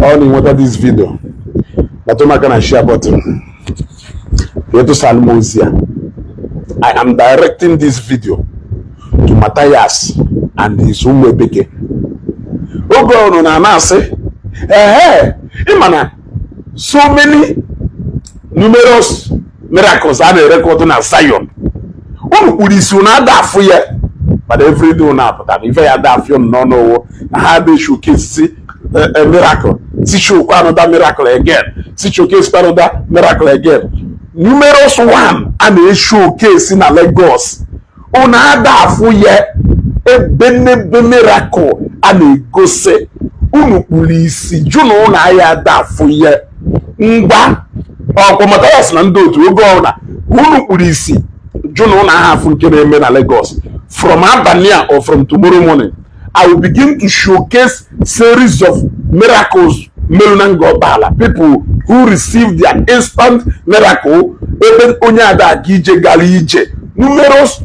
Ọ na-enweta this video, metụ m aka na share button ka ịtụsalụ m ozi a. I am directing this video to Matthias and his ụmụ ebeke. Oge ọnụ na asị ehe, ịma na so many numerous miracles a na-erekọdụ na Zion, unu kpuru isi, unu ada afụ ya. But everyday unu apụta na ife ya ada afụ unu n'ọnụ owo na ha dị showcase miracle, si showkwa another miracle again, si showcase another miracle again. Numerous one a na-eshowcase na Lagos, unu ada afụ ya. Ebe n'ebe miracle a na-egosi, unu kpuru isi jụ na ụnụ ahịa ada afụ ya. Ngwa, ọkwa Mathias na ndị otu, oge ọbụla unu kpuru isi jụ na ụnụ ahịa afụ nke na-eme na Lagos, from abalị a or from tomorrow morning, I will begin to showcase series of miracles merụ na Ngor Okpala, people who receive their instant miracle, ebe onye ada aga ije gara ije. Numerous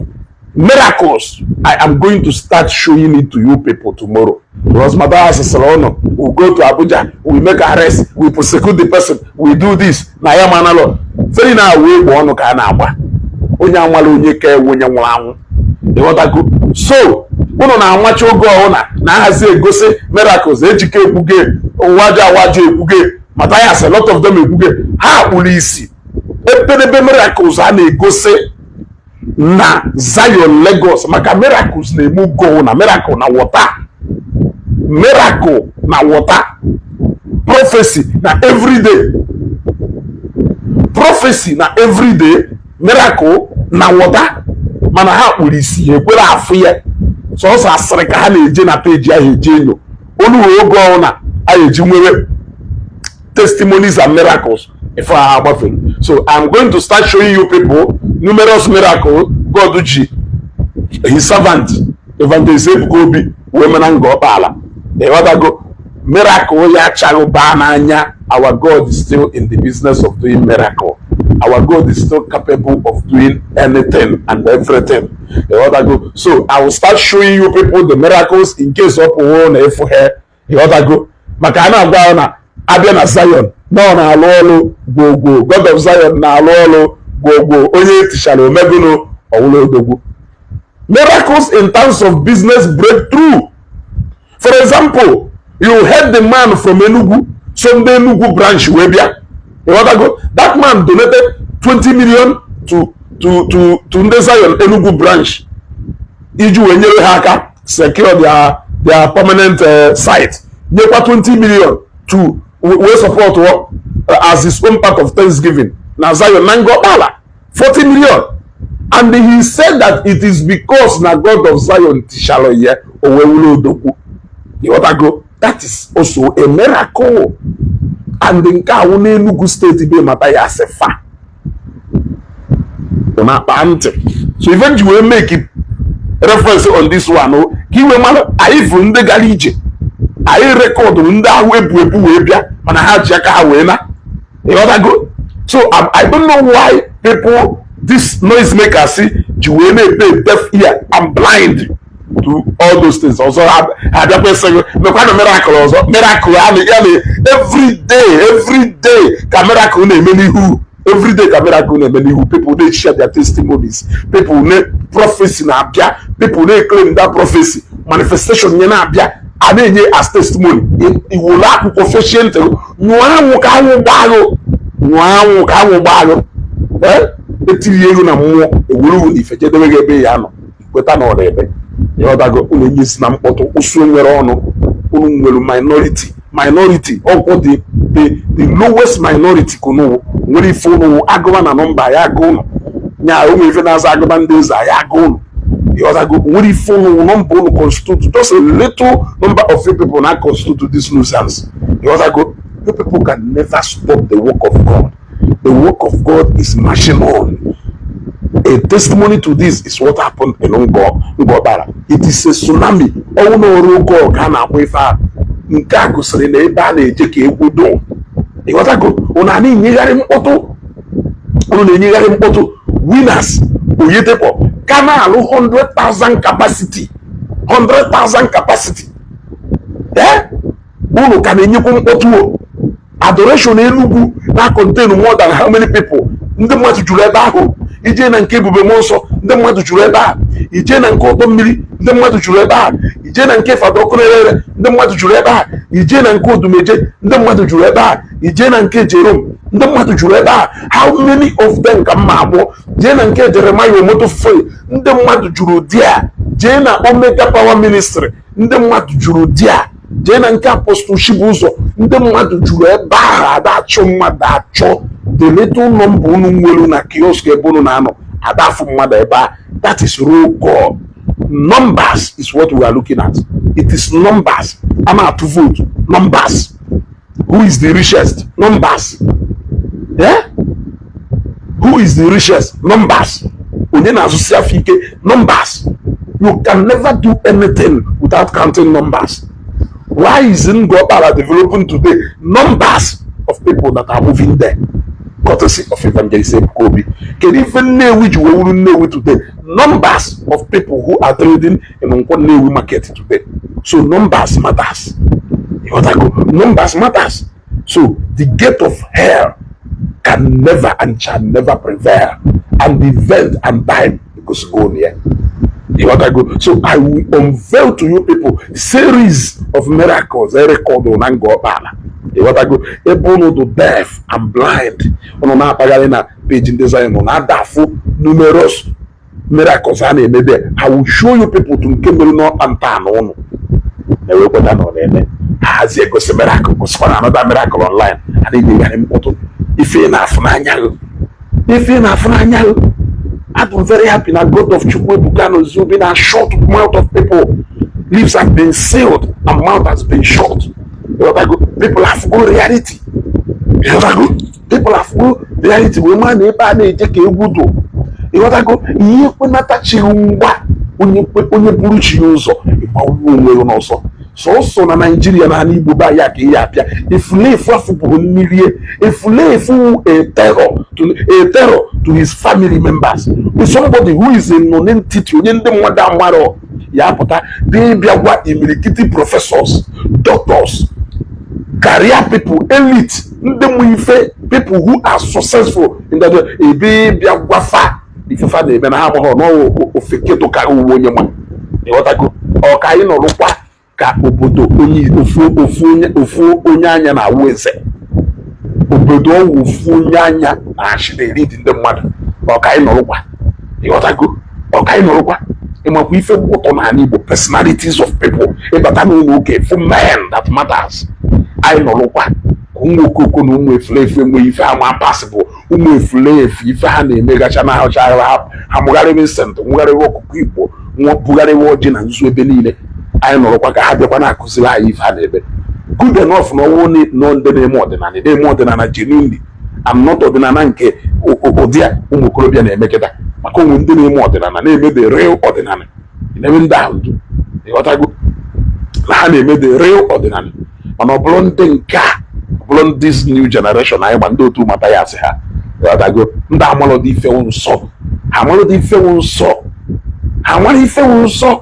miracles, I am going to start showing it to you people tomorrow, because Matthias sịrị ụnụ, we go to Abuja, we make arrest, we prosecute the person, we do this na ya manalọ feri na awụ egbe ọnụ ka a na-agba onye anwala onye ka ewu onye nwụrụ anwụ. Ịghọtago? So unu na-amacha oge ọbụla na-ahazi egosi miracles, Ejike ekwuge, ụwaji awaji ekwuge, Matthias, a lot of them ekwuge. Ha kpụrụ isi eperebe miracles a na-egosi na Zion Lagos, maka miracles na-eme oge na miracle na water, miracle na water, prophecy na everyday, prophecy na everyday, miracle na water. Mana ha kpụrụ isi, ha ekwere afụ ya. Sọsọ asịrị ka ha na-eje na peji ahụ eje enyo olu wee. Oge ọbụla a eji nwere testimonies and miracles ife ha agbafere. So I'm going to start showing you people numerous miracles God ji his servant Evangelist Ebuka Obi wee mena Ngor Okpala. Ịghọtago? Miracle ya achaghị baa n'anya. Our God is still in the business of doing miracle. Our God is still capable of doing anything and everything. Ịghọtago? So I will start showing you people the miracles in case ọ pụwo na ịfụ ha. Ịghọtago? Maka a na-agwa ya na abịa na Zion na ọ na-alụ ọlụ gwogwo. God of Zion na-alụ ọlụ gwogwo. Onye etichara omegunu ọwụla odogwu. Miracles in terms of business breakthrough. For example, you heard the man from Enugu, so ndị Enugu branch wee bịa. Ịghọtago? That man donated 20 million to ndị Zion Enugu branch iji wee nyere ha aka secure their permanent site, nyekwa 20 million to wee support as his own part of thanksgiving na Zion na Ngor Okpala, 40 million. And he said that it is because na God of Zion tichara ya, o wee wuru odogwu. Ịghọtago? That is also a miracle. And nke awụ n'Enugu Steeti be mata ya asị fa ọ na-akpa ntị. So ife ji wee make reference on this one o, ka iwe mara anyị bụ ndị gara ije, anyị rekọdụrụ ndị ahụ ebu ebu wee bịa, mana ha ji aka ha wee na. Ịghọtago? So I don't know why people, this noise makers, ji wee na-epe deaf ear and blind to all those things. Ọzọ, ha abịakwa ịsị mekwanụ miracle ọzọ. Miracle a ya na every day, every day ka miracle na-eme n'ihu, every day ka miracle na-eme n'ihu. People dey share their testimonies, people na prophecy na-abịa, people na-claim that prophecy, manifestation nye na-abịa, a na-enye as testimony. Iwere akwụkwọ fechie ntị, nyụọ anwụ ka anwụ gbaa, nyụọ anwụ ka anwụ gbaa. Ee, etiri ego na mmụọ ewere unu ife jedebe gị ebe ya nọ, kweta na ọ na-ebe. Ịghọtago? Unu enyesi na mkpọtụ ụsụ nwere ọnụ. Unu nwere minority, minority ọkwụ the lowest minority ka unu nwere. Ife unu agụba na nọmba ya agụ unu nya onwe ife na-aza agụba ndị eze ya agụ unu. Ịghọtago? Nwere ife unu nọmba unu constitute just a little number of few people na constitute this nuisance. Ịghọtago? You people can never stop the work of God. The work of God is marching on. A testimony to this is what happened in Ngor Okpala. It is a tsunami. Ọnwụ na ọrụ oge ka a na-akpọ ife a. Nke a gosiri na ebe a na-eje ka egwu do. Ịghọtago? Unu a na-enyegharị mkpọtụ, unu na-enyegharị mkpọtụ. Winners Oyedepo ka na-alụ 100,000 capacity, 100,000 capacity. Eh? Unu ka na-enyekwu mkpọtụ o. Adoration Enugu na contain more than how many people? Ndị mmadụ juru ebe ahụ. Ije na nke Ebube Mmụọ Nsọ, ndị mmadụ juru ebe ahụ. Ije na nke Ọdọ Mmiri, ndị mmadụ juru ebe ahụ. Ije na nke Fada Ọkụ Na-ere, ndị mmadụ juru ebe ahụ. Ije na nke Odumeje, ndị mmadụ juru ebe ahụ. Ije na nke Jerome, ndị mmadụ juru ebe ahụ. How many of them ka mma agbọ? Jee na nke Jeremiah Omoto Fufeyin, ndị mmadụ juru dia. Jee na Omega Power Ministry, ndị mmadụ juru dia. Jee na nke Apostle Chibuzo, ndị mmadụ juru ebe ahụ. Ada achọ mmadụ achọ. The little number unu nwere na kiosk ebe unu na-anọ, adafụ mmadụ ebe a. That is roll call. Numbers is what we are looking at. It is numbers. A na-atụ vote, numbers. Who is the richest? Numbers. Yeah? Who is the richest? Numbers. Onye na-azụsi afọ ike? Numbers. You can never do anything without counting numbers. Why is Ngokpala developing today? Numbers of people that are moving there, courtesy of Evangelist Ebuka Obi. Kedu ife Nnewi ji wee wuru Nnewi today? Numbers of people who are trading in Nkwo Nnewi market today. So numbers matters. Ịghọtago? Numbers matters. So the gate of hell can never and shall never prevail, and the event and time gosigo ya. Ịghọtago? So I will unveil to you people series of miracles e record na Ngokpala. Ịghọtago? Ebe unu dị deaf and blind, unu na-akpagharị na page ndị Zion na-adafụ numerous miracles a na-eme there. I will show you people to nke mere n'ọkpa nta na ụnụ na-ewekweta na ọ na-eme. Ha hazie egosi miracle, gosikwa na another miracle online, a na-enyegharị mkpọtụ. Ife ị na-afụ n'anya gị, ife ị na-afụ n'anya gị. I'm very happy na God of Chukwuebuka na Ozubi na shut mouth of people. Lips have been sealed and mouth has been shut. Ịghọtago? People have go reality. Ịghọtago? People have go reality wee maa na ebe a na-eje ka egwu dụ. Ịghọtago? Ihe ekwenatachighị ngwa onye onye buru chi ya ụzọ ịgbawuo onwe ya n'ọsọ. Sọsọ na Naijiria na ala Igbo be ya ka ihe apịa efulefu afụbụghị mmiri. Efulefu, a terror to his family members, somebody who is a non-entity, onye ndị mmadụ amarọ ya apụta bịa ịbịa gwa imirikiti professors, doctors, career people, elite, ndị mụ ife, people who are successful in that, ebe ịbịa gwafa ifefa na-eme na ha amaghọ n'ọwụ ofeke tụkarị uwe onye nwa. Ịghọtago? Ọ ka anyị nọrụkwa ka obodo onye ofu ofu onye ofu onye anya na-awụ eze, obodo ọwụ ofu onye anya na-achị na-eridi ndị mmadụ. Ọ ka anyị nọrụkwa. Ịghọtago? Ọ ka anyị nọrụkwa. Ịmakwa ife ụtọ n'ala Igbo, personalities of people, ịbata n'ụlọ ụka efu men that matters. Anyị nọrụkwa ka ụmụ okoko na ụmụ efulefu enweghị ife ha ma pasị bụ ụmụ efulefu. Ife ha na-emegacha na ahụcha ha, ha mụgharịrị sent, mụgharịrị ọkụkọ Igbo, bugharịwa ọjị na nzu ebe niile. Anyị nọrọkwa ka ha bịakwa na-akụziri anyị ife ha na-eme. Good enough na ọnwụ nọ ndị na-eme ọdịnala, na-eme ọdịnala genuinely and not ọdịnala nke ụdị a ụmụ okorobịa na-eme kịta, maka onwe ndị na-eme ọdịnala na-eme the real ọdịnala, na-eme ndị ahụ ndụ. Ịghọtago na ha na-eme the real ọdịnala, mana ọ bụrụ ndị nke a, ọ bụrụ ndị new generation anyị gba ndị otu mata ya asị ha. Ịghọtago? Ndị amalọdị ifewu nsọ, ha amalọdị ifewu nsọ, ha mara ifewu nsọ,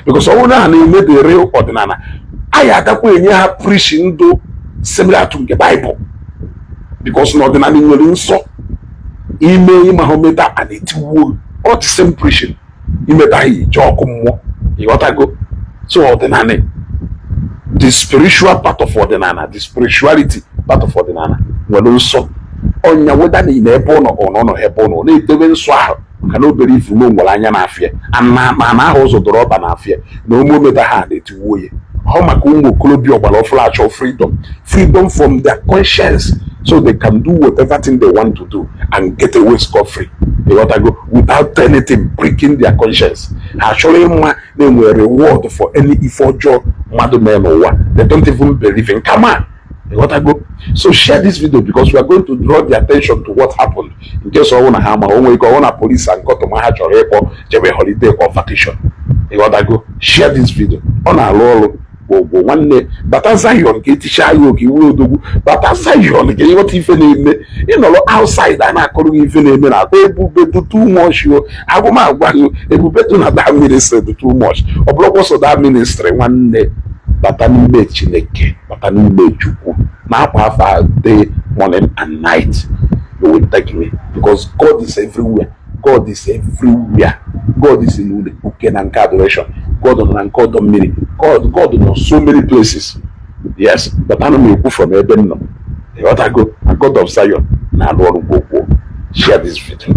because ọ bụrụ na ha na-eme the real ọdịnala, anyị agakwa enye ha preaching ndụ similar to nke Bible, because na ọdịnala nwere nsọ ime ịmahụ meta a na-etiwuo. All the same preaching imeta ha ije ọkụ mmụọ. Ịghọtago? So ọdịnala, the spiritual part of ọdịnala, the spirituality part of ọdịnala nwere nsọ ọnya weda na ị na ebe ụnọ ọ nọ ebe ụnọ na-edobe nsọ ahụ, maka na obere ifu na nwere anya na-afịa na na ahụ ụzọ dọrọ ọba na-afịa na omometa ha na-etiwuo ya. Ọ maka ụmụ okorobịa ọgbara ọfụrụ achọ freedom, freedom from their conscience, so they can do whatever thing they want to do and get away scot free. Ịghọtago? Without anything breaking their conscience. Ha chọrọ ịma na-enwe reward for any ife ọjọọ mmadụ mee n'ụwa. They don't even believe in karma. Ịghọtago? So share this video, because we are going to draw the attention to what happened, in case ọnwụ na ha ma o nwere ike ọnwụ na police and court ma ha chọrọ ịkpọ jebe holiday or vacation. Ịghọtago? Share this video. Ọ na-alụ ọrụ gwogwo. Nwanne, bata Zion ka eticha ya oke iwu odogwu. Bata Zion ka ịghọta ife na-eme. Ịnọrọ outside a na-akọrọ gị ife na-eme na ebube dị too much o. Agụmagwa gị, ebube dị na that ministry dị too much. Ọ bụrụkwa so that ministry, nwanne. Bata n'ime Chineke, bata n'ime Chukwu, na-akpa afa day, morning and night. You will thank me, because God is everywhere. God is everywhere. God is in uke na nke adoration. God nọ na nke ọdọ mmiri. God nọ so many places. Yes, but ana m ekwu from ebe m nọ. Ịghọtago? Na God of Zion na-arụ ọrụ gwogwo. Share this video.